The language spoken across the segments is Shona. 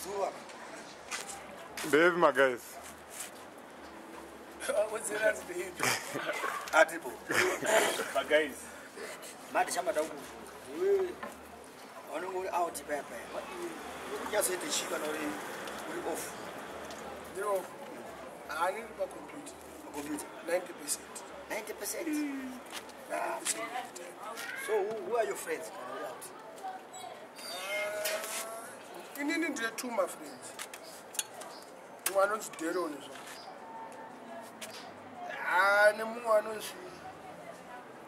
Zuva. Ndevi maguys. Wedzerazi ndepi? Atipo. Maguys. Mati chamada kukubvunza. Iwewe wanenge uri out paya paya. Unyatsoita chii kana uri off? Ndiri off. Handiri pacomputer. Pacomputer? 90%. 90%? 90% of the time. So who are your friends kana uri out? Inini ndine two my friends. Mumwe anonzi Deron zva. Ah, nemumwe anonzi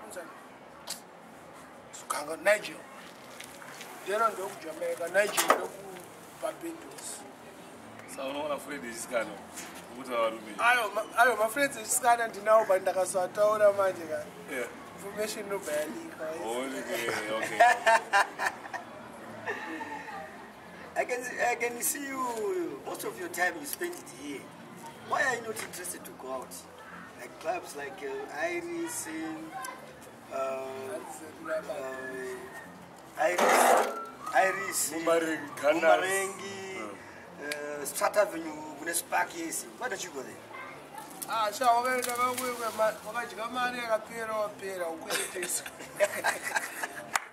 anonzi Sukanga Nigel. Deron ndekuJamaica, Nigel ndekuBarbados. Saka unoona friend yechisikana ukuti varume. Ayo mafriends echisikana ndinawo, but ndakasataura manje ka. Yeah. Information inobva yalika. Okay. I can see you, most of your time you spend it here. Why are you not interested to go out? Like clubs like Iris, Iris, Mumarengi, Strat Avenue, kune Spark yes. Why don't you go there? Ah, sha, wakaenda wakadya mari yakapera wapera ukweretesa.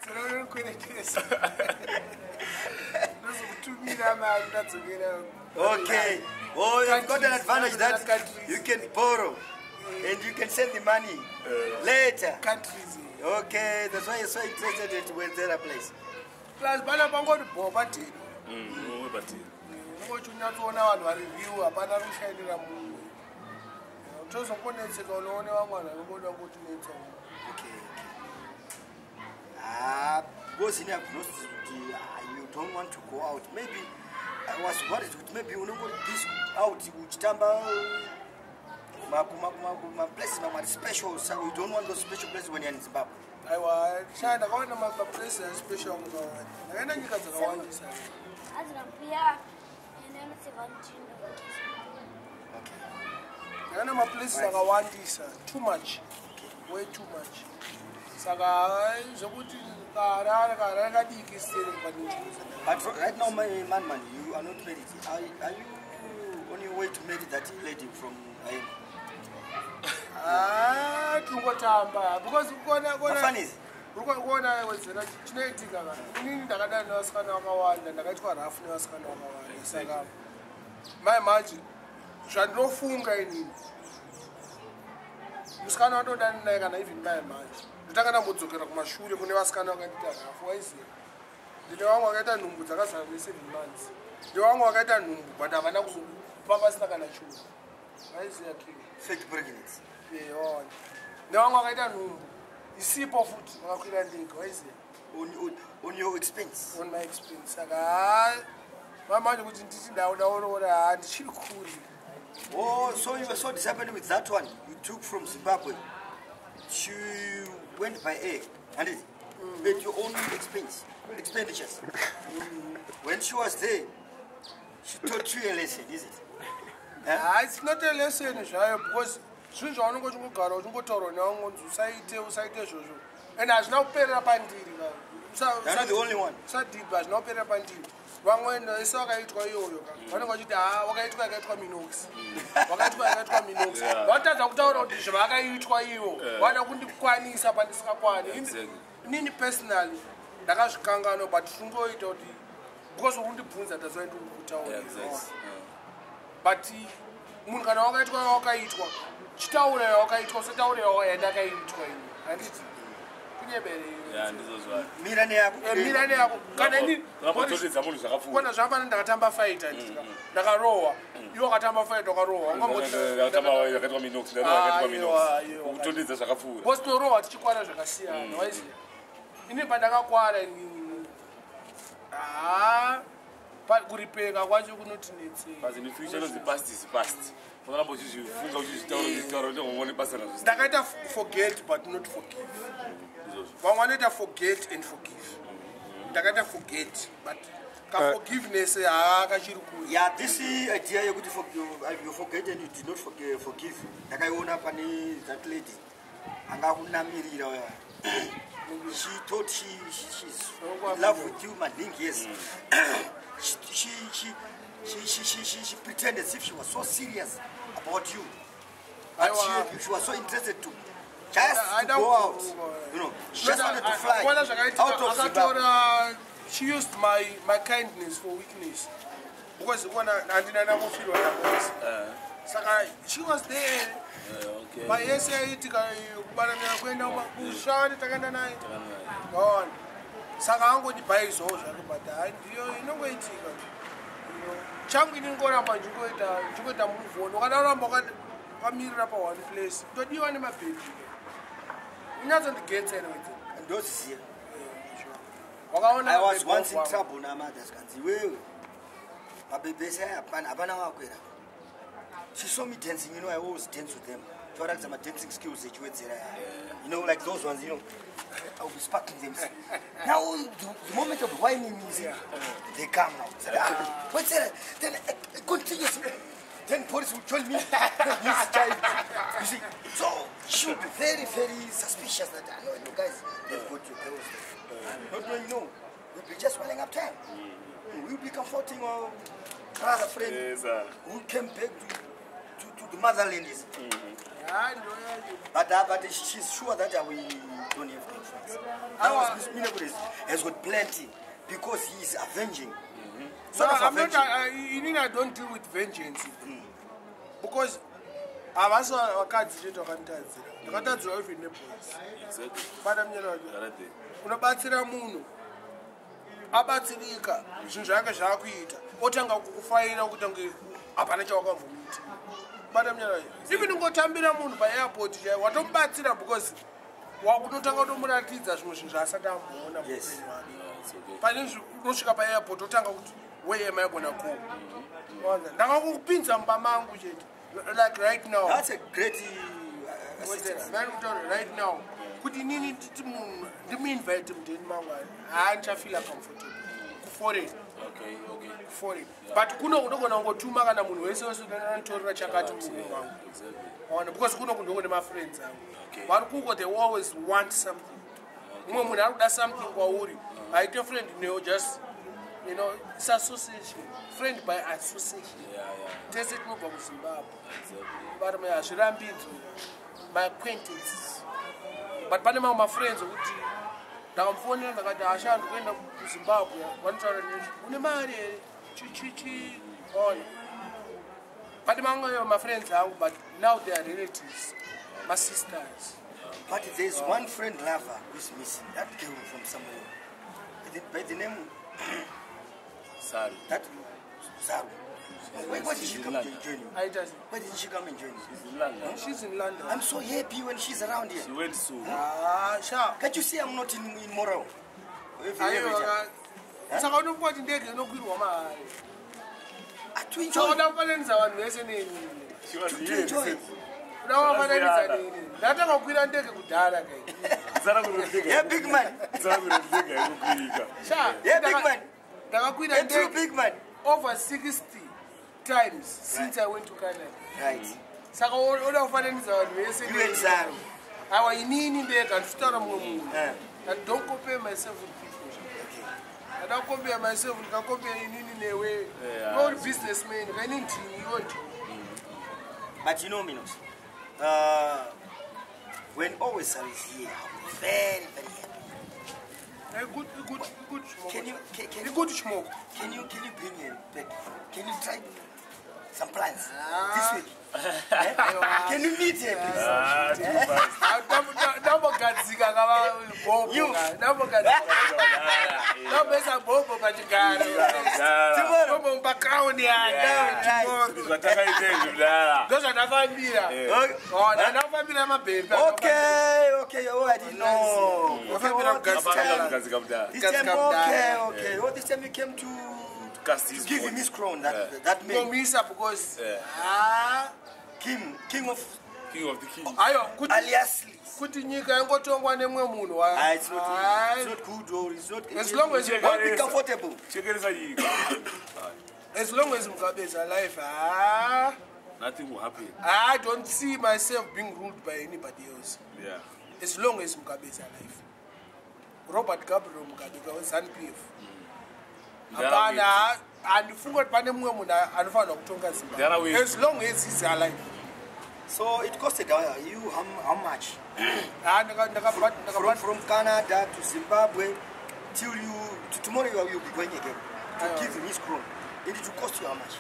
Dzinokwetesa. Ndozokutumira mari ndadzokera. Okay. Oh, you've got an advantage that you can borrow and you can send the money later. Countries. Okay, that's why you're so interested in Wedzera place. Plus, bana pangoti bho padheni. Padheni. Unongoti unyatsoona vanhu vari real, hapana kushainira mumwe. Tozongonetseka unoone vamwe vanhu vanongoda kungotinetsa. Okay. Ah, because in I've noticed you don't want to go out. Maybe I was worried kuti maybe unongori busy out uchitamba maplaces mamwe ari special, so you don't want those special places when you're in Zimbabwe. Aiwa, sha, ndakaona maplaces ari special akawanda. Ndakaenda nyika dzakawandisa. Okay. Ndakaenda maplaces akawandisa, too much, way too much. Saka zvekuti kaharare kaharare kadiki sere pane nzvimbo. But right now, man, you are not married. Are you on your way to marry that lady from Ayema? Ah, tingotamba because kuona Mafunnies? Kuona wedzera chinoitika ka, inini ndakadana nevasikana vakawanda, ndakaitwa rafu nevasikana vakawanda. Saka mai manje zvandinofunga inini, musikana wandodana naye kana even mai manje, ndotanga ndambodzokera kumashure kune vasikana vakandiita rafu, waiziva. Ndine vamwe vakaita nhumbu dzakazara ne7 months, ndine vamwe vakaita nhumbu but havana kuzopa pasina kana chunhu, waiziva king. Fake pregnancy. Waona, nevamwe vakaita nhumbu isipo futi, vakakwira ndege, waiziva. On your expense. On my expense. Saka ha, mamanje kuti nditi ndaurora, ha, ndichiri kure. Oh, so you were so disappointed with that one you took from Zimbabwe. She went by air, and it at your own expense, expenditures. When she was there, she taught you a lesson, is it? Huh? Ha, it's not a lesson zvayo, because zvinhu zvaunenge uchingogara uchingotaurwa nevamwe kunzi usaite, usaite izvozvo, and hazvina kuperera pandiri. You're not the only one. Usadhibha, hazvina kuperera pandiri. Vamwe ese vakaitwa iyoyo ka, vanenge vachiti, ha, wakaitwa yakaitwa minox, wakaitwa yakaitwa minox. Vatadza kutaura kuti zvavakaitwa ivo vada kundikwanisa pandisikakwani. Inini personally ndakazvikanganwa, but tingoita kuti because uri kundibvunza, that's why ndiri kutaura. But munhu kana wakaitwa wakaitwa, chitaura yawakaitwa, usataura yandakaitwa ini, handiti kunyebere. Yeah, ndizvo zvayo. Mira neyako. Mira neyako kana ini. Unambototedza munhu zvakapfuura. Kona zvapana ndakatamba fight, handiti ndakarohwa, iwe wakatamba fight wakarohwa. Yakaitwa minox, yakaitwa minox. Aiwa, aiwa. Kutondedza zvakapfuura. Because tinorohwa tichikwara zvakasiyana, waiziva. Ini pandakakwara inini, ha, kuripeka kwacho kunotinetsei. But in future inonzi past is past. Unoramba uchizvifunga, uchizvitaura, uchizvitaura, unenge basa nazvo. Ndakaita forget but not forgive. Izvozvo. Vamwe vanoita forget and forgive, ndakaita forget but kaforgiveness haa kachiri kure. Yeah, this idea yekuti you forget and you did not forgive, ndakaiona pane that lady angakunamirira uya. She thought she's in love with you maningi, yes. She pretended as if she was so serious about you. But she was so interested to just to go out. You know, she just wanted to fly out of Zimbabwe. She used my kindness for weakness. Because when I didn't know Saka, she was there. Okay. But yes, I took Saka angondibhaizawo zvake but hai ndiyo inongoitika. Changu ini ngoramba ndichingoita move on. Ukada kuramba wakamirira pa one place todiwa nemabhebhi. Unyatsondigetsa ere wethu. Ndoziziya. Wakaona I was once in trouble namother zikanzi iwewe mabhebhi ese aya hapana wakwera. She saw me dancing, you know, I always dance with them. Toratidza ma-dancing skills echiwedzera. You know, like those ones, you know, I'll be sparking them. Now, the moment of whining music, they come now. Said, ah, what's that? Then it continues. Then police will join me. This child. You see, so she will be very, very suspicious that, I know, you guys, they've got your girls there. Not knowing, no, we'll be just running up time. We'll be comforting our brother friend who came back to the motherland. But she's sure that we don't have girlfriends. Now, Minox has got plenty because he is avenging. Sort of I'm avenging. Not, I don't deal with vengeance. Because havasi vakadzi chete vakanditadzira. Ndakatadzirwa even neboys. Exactly. Bata unobatsira munhu abatsirika zvinhu zvake zvaakuita otanga kukufaira kutange hapana chawakambomuita. Bata munyana even ungotambira munhu paairport chaiwo watomubatsira because wakunotanga kutomuratidza zvimwe zvinhu zvaasati amboona muupenyu hwake. Pane unosvika paairport otanga kuti where am I gonna go? Ndakangokupinza mumba mangu chete like right now. That's a great assistance. Right now. Kuti inini nditi munhu ndimuinvite mudeni mangu haandichafeela comfortable kuforeign. Okay. Kuforeign. But kuno unogona kungotuma kana munhu wese wese unonditorera chakati murumu mangu. Exactly. Because kuno kundongone mafriends angu. Okay. Vari kuko they always want something. Mumwe munhu ari kuda something kwauri. Haite friend newe just, you know, it's association. Friend by association. Yeah. Tese tinobva kuZimbabwe. Exactly. But hazvirambidzwe. My acquaintances. But pane mamwe mafriends okuti ndakamufonera ndakati asha ndikuenda kuZimbabwe vanotaura nezvi une mari here chichichi ona. Pane mamwe mafriends angu but now they are relatives, my sisters. But there's one friend lover who is missing, that girl from somewhere. By the name Saru. That Saru. Why did she come to join you? Why did she come and join you? She's in London. Huh? She's in London. I'm so happy when she's around here. She went soon. Sure. Can't you see I'm not in moral? Saka unofunga kuti ndege inokwirwa mahari. To enjoy. Saka unofananidza vanhu vese neni. She was To here. enjoy. Unofananidza neni. Ndatanga kukwira ndege kudhara kai. Yeah, big man. Sha. Yeah, big man. Ndakakwira true ndege big man. over 60 times since I went to Canada. Right. Saka unoda kufananidza vanhu vese You and Saru. Awa inini ndega ndifutaura mumwe munhu. Yeah. I don't compare myself with people. Okay. I don't compare myself, ndikacompare inini newe. Yeah. Iwe uri businessman, kaini ndini iwe ndini. But you know, Minos, when always Saru is here, I'm very, very happy. Good, good, good smoke. Can you, can, Good smoke. Can you bring her back? Can you try some plans this week? Can you meet her, please? Ndambogadzika kava bobo. Ndambogadzika. Ndambesa bobo pachigaro. Tomorrow. Bobo pacrown yake. Ndozvandafambira. Ndafambira mabhembe. Okay. Oh, I didn't know. Okay, oh, this time, okay. Oh, this time you came to give him his crown, that man. Ngomisa because King of the king. Ayo, alias. Kuti nyika ingotongwa nemwe munhu. It's not good or it's not. As long as you won't be comfortable. As long as Mugabe is alive, nothing will happen. I don't see myself being ruled by anybody else. Yeah. As long as Mugabe is alive. Robert Gabriel Mugabe was ZANU-PF. Hapana, Handifunga kuti pane mumwe munhu anofanirwa kutonga Mudhara Zimbabwe wedu. as long as he's alive. So it costed you how much? Ah, From Canada to Zimbabwe till you to tomorrow you'll be going again to Aye. give him his crown. And it will cost you how much?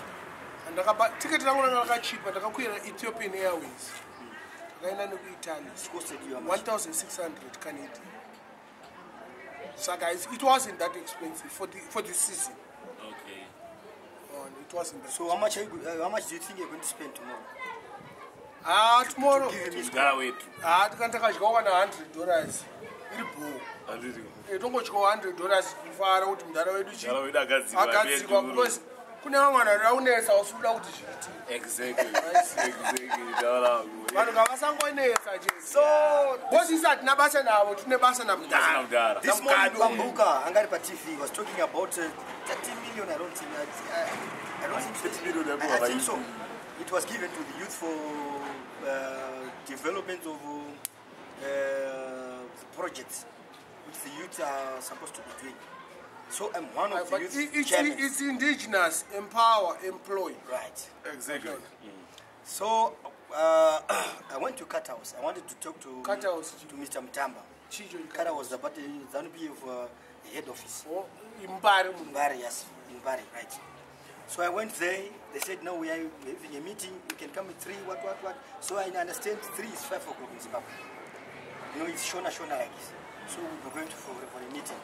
Tiketi rangu ranga rakachipa. Ndakakwira Ethiopian Airways, ndakaenda nekuItaly. It costed you how much? 1600 Canadian. Saka it wasn't that expensive for the season. Okay. Oh, it wasn't that. So how much do you think you're going to spend tomorrow? Ah, tomorrow. Give him his Mudhara wetu. Ah, tikandakadyawo kana $100 iri bhoo. Handiti. Tongodyawo $100 kufara kuti mudhara wedu chi Mudhara wedu agadzikwa. Agadzikwa, because kune vamwe vanhu vanoda kunetsa usikuda kuti zviitike. Exactly. Mudhara wangu. Vanhu ngavasangonetsa chete. So Because isi hatina basa navo, tine basa Basa namudhara. namudhara. this morning Namugado. Pambuka Angari pa TV was talking about 30 million. I don't think I don't think 30 million I think so. It was given to the youth for development of the projects which the youth are supposed to be doing. So I'm one of the But youth chairmen. it's indigenous, empower, employ. Right. Exactly. So I went to Cut House. I wanted to talk to Cut House. to Mr. Mtamba. Chicho. Cut House about the ZANU PF head office. Oh, imbari munhu. Mbare, yes, in Mbare, right. So I went there. They said, no, we are having a meeting. You can come at 3, what, what, what. So I understand 3 is 5 o'clock in Zimbabwe. You know, it's Shona, Shona like this. So we were going to for a meeting.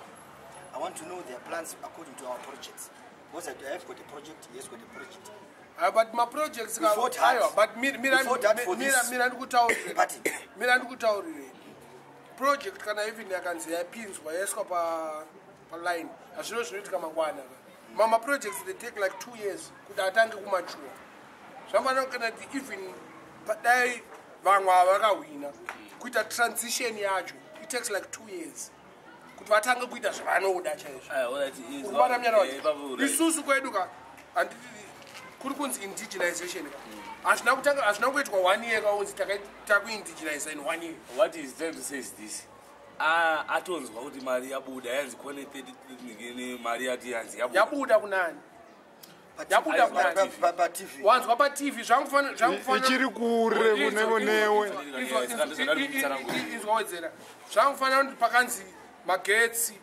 I want to know their plans according to our projects. Because I have got a project, yes, got a project. Ah, but maprojects We fought hard. aiwa, but We fought hard for this mira ndikutaurire. party. Mira ndikutaurire, project kana even yakanzi yapinzwa, yaiswa paline, hazvino zvinoitika mangwana ka. Mamaprojects, they take like 2 years kuti atange kumature. Zvafanira kana kuti even dai vamwe ava vakahwina, kuita transition yacho it takes like 2 years kuti vatange kuita zvavanoda chaizvo. Ah, all right. Ukubata munyana Eh, ipapo wacho. right. Isusu kwedu ka, handiti kuri kunzi indigenization ka, hazvina kutanga, hazvina kuitwa one year kaunzi takuindigenize in one year. What is trying to say is this. Ah, atonzwa kuti mari yabuda, yanzi kone 30 mari yati yanzi yabuda. Yabuda kunani? But Yabuda kunani? But TV. Wanzwa paTV. Zvangufanira Ichiri kure kunewe. Izwa, wedzera, zvangufanira kuti pakanzi magetsi,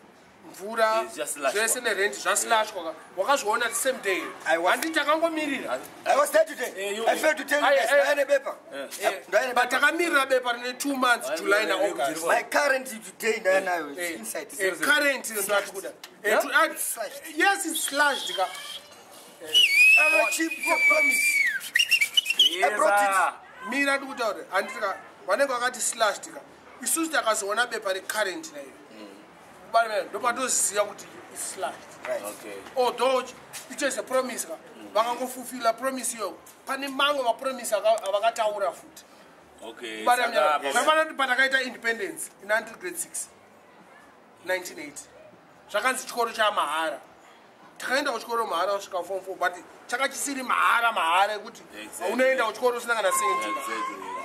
mvura, Eh, zvaslashwa. zvese nerent zvaslashwa ka, wakazviona the same day? Handiti takangomirira? I was there today. Eh, I failed to tell you Aye, guys. aye. Ndaine paper. Ndaine But paper. takamirira bepa rine 2 months, July naAugust. My current today, ndainayo. It's inside. Current ndo kuda. Slashed. Yes, it's slashed ka. I'm a cheap for promise. I brought it. Mira ndikutaura, handiti ka, vanenge vakati slashed ka, isusu takazoona bepa recurrent naiyo ndopatoziva kuti it's slashed. Right. Okay. Although it is a promise ka, vakangofulfilla promise iyo, pane mamwe mapromise avakataura futi. Okay. Zvafana kuti patakaita independence in 100 grade 6 1980, zvakanzi chikoro chamahara. Takaenda kuchikoro mahara kusvika form 4, but chaka chisiri mahara mahara ekuti unoenda kuchikoro usina kana sendi.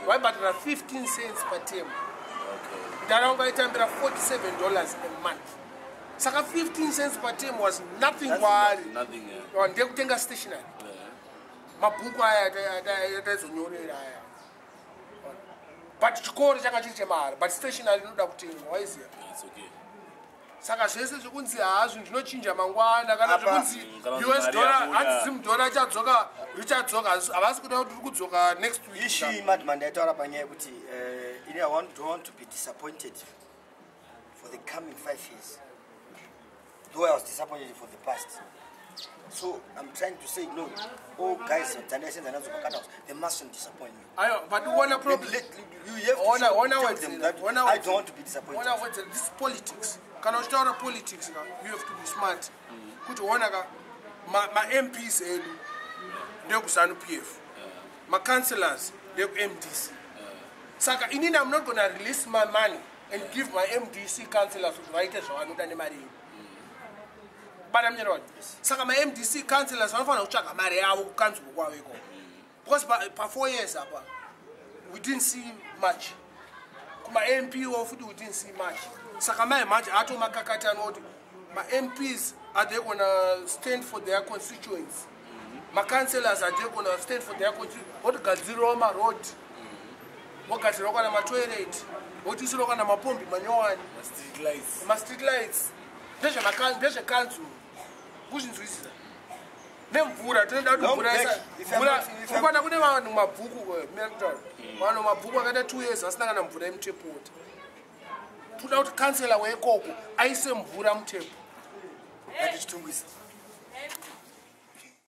Waibhadhara 15 cents per term. Ndaraunga aitambira $47 a month, saka 15 cents per term was nothing kwaari. Nothing, yeah. Ndekutenga stationary, mabhuku aya ataizonyorera aya. But chikoro changa chiri chemahara, but stationary inoda kutengwa, waiziva? It's okay. Saka zvese zvekunzi haa, zvinhu zvinochinja mangwana, kana Apa. zvekunzi Kana kuti US mari dollar, yabuda. hanzi zimudhora ichadzoka, richadzoka, havasi kuda kuti ri kudzoka next week. Issue madman ndaitaura panyaya yekuti ini I don't want to be disappointed for the coming 5 years, though I was disappointed for the past. So I'm trying to say no, all guys dzandaisenza nadzo pakata, they mustn't disappoint me. Aiwa, but uona problem. You have to Ona ona tell them wedzera that ona I don't want to be disappointed. Ona wedzera, this is politics. Kana uchitaura politics ka, you have to be smart kuti ona ka, ma-MPs edu ndekuZANU PF, ma-councillors ndeku-MDC. Saka inini I'm not gonna release my money and give my MDC councillors kuti vaite zvavanoda nemari iyi. Bata munyana wacho. Saka ma-MDC councillors vanofanira kutsvaga mari yavo kukanzuro kwavo ikoko, because pa4 years apa we didn't see much. Kuma-MP wo futi we didn't see much. Saka mai manje atomakakatano kuti ma-MPs Are they gonna stand for their constituents? Macouncillors, are they gonna stand for their constituents? Votigadzirirawo maroad, vogadzirawo kana matoilet, votiisirawo kana mapombi manyowani. Street lights. Mastreet lights ndezvekanzuru kuzvinzwisisa. Nemvura tinoda kuti Long mvura back, if I'm not- if I'm- kukwana kune vanhu mabhuku, mira kutaura. Vanhu mabhuku akaita 2 years asina kana mvura yemutap water. Toda kuti kansela weikoko aise mvura mutap. Ngatichitungwisa.